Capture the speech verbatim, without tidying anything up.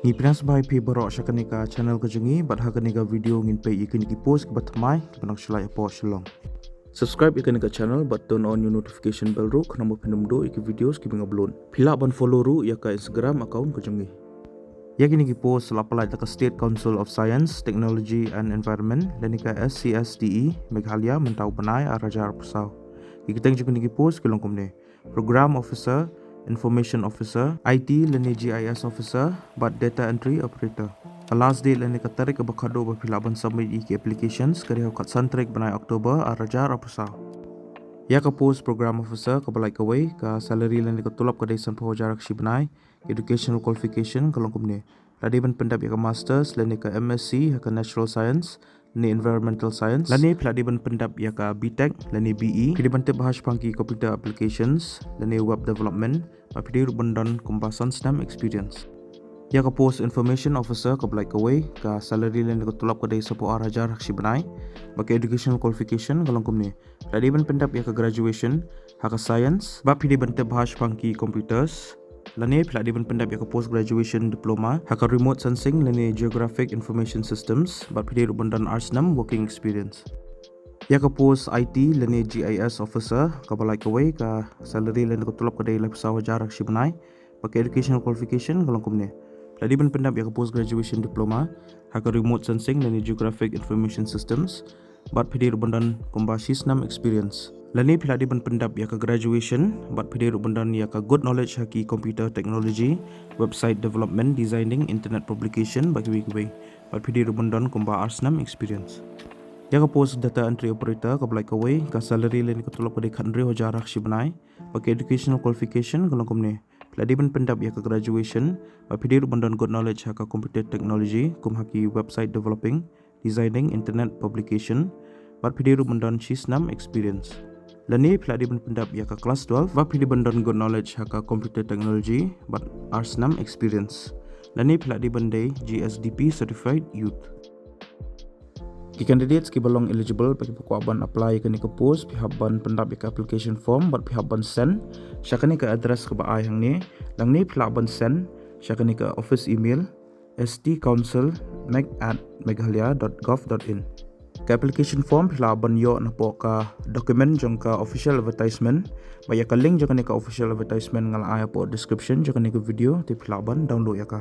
Ngi pdiang sngewbha ïa phi baroh sha kane ka channel ka jong ngi, bad ha kane ka video ngin peit ïa kine ki post kiba thymmai kiba nang shu lait hapoh Shillong. Subscribe ïa kane ka channel bad turn on ïa u notification bell ruh khnang ba phin ym duh ïa ki videos kiba nga upload. Phi lah ban follow ruh ïa ka Instagram account ka jong ngi. Ïa kine ki post la pynlait da ka State Council of Science, Technology and Environment lane ka S C S T E Meghalaya mynta u bnai ar hajar arphew saw. Ki kyrteng jong kine ki post ki long kumne: Program Officer, Information Officer, I T lane G I S Officer, bad Data Entry Operator. Ka last date lane ka tarik kaba khatduh ba phi lah ban submit ïa ki applications ka dei ha u khatsan tarik bnai October ar hajar arphew saw. Ïa ka post Program Officer kaba lait kawei, ka salary lane ka tulop ka dei sanphew hajar ha ka shi bnai. Educational qualification ka long kumne: phi la dei ban pyndep ïa ka Masters lane ka M S C ha ka Natural Science lane Environmental Science, lane phi la dei ban pyndep ïa ka B Tech lane B E. Phi dei ban tip bha shaphang ki computer applications lane web development, bad phi dei ruh ban don kumba san snem experience. Ïa ka post Information Officer kaba lait kawei, ka salary lane ka tulop ka dei sanphew ar hajar ha ka shi bnai. Bad ka educational qualification ka long kumne: phi la dei ban pyndep ïa ka graduation ha ka science, bad phi dei ban tip bha shaphang ki computers, lane phi la dei ban pyndep ïa ka post graduation diploma ha ka remote sensing lane geographic information systems, bad phi dei ruh ban don ar snem working experience. Ïa ka post I T lane G I S Officer kaba lait kawei, ka salary lane ka tulop ka dei laiphew saw hajar ha ka shi bnai. Bad ka educational qualification ka long kumne: phi la dei ban pyndep ïa ka post graduation diploma ha ka remote sensing lane geographic information systems, bad phi dei ruh ban don kumba shi snem experience. Lane phi la dei ban pyndep ïa ka graduation, bad phi dei ruh ban don ïa ka good knowledge ha ki computer technology, website development, designing, internet publication, bad kiwei kiwei. Bad phi dei ruh ban don kumba ar snem experience. Ïa ka post Data Entry Operator kaba lait kawei, ka salary lane ka tulop ka dei khathynriew hajar ha ka shi bnai. Bad ka educational qualification ka long kumne: phi la dei ban pyndep ïa ka graduation, bad phi dei ruh ban don good knowledge ha ka computer technology, kum ha ki website developing, designing, internet publication, bad phi dei ruh ban don shi snem experience. Lane phi la dei ban pyndep ïa ka class twelve, bad phi dei ban don good knowledge ha ka computer technology, bad ar snem experience. Lane phi la dei ban dei G S D P certified youth. Ki candidates kiba long eligible bad kiba kwah ban apply ïa kane ka post, phi hap ban pyndep ïa ka application form bad phi hap ban send sha kane ka address kaba ai hangne. Nangne phi lah ban send sha kane ka office email: S T council meg at meghalaya dot gov dot in. Ka application form phi lah ban ïoh napoh ka document jong ka official advertisement, bad ïa ka link jong kane ka official advertisement nga la ai hapoh description jong kane ka video, te phi lah ban download ïa ka.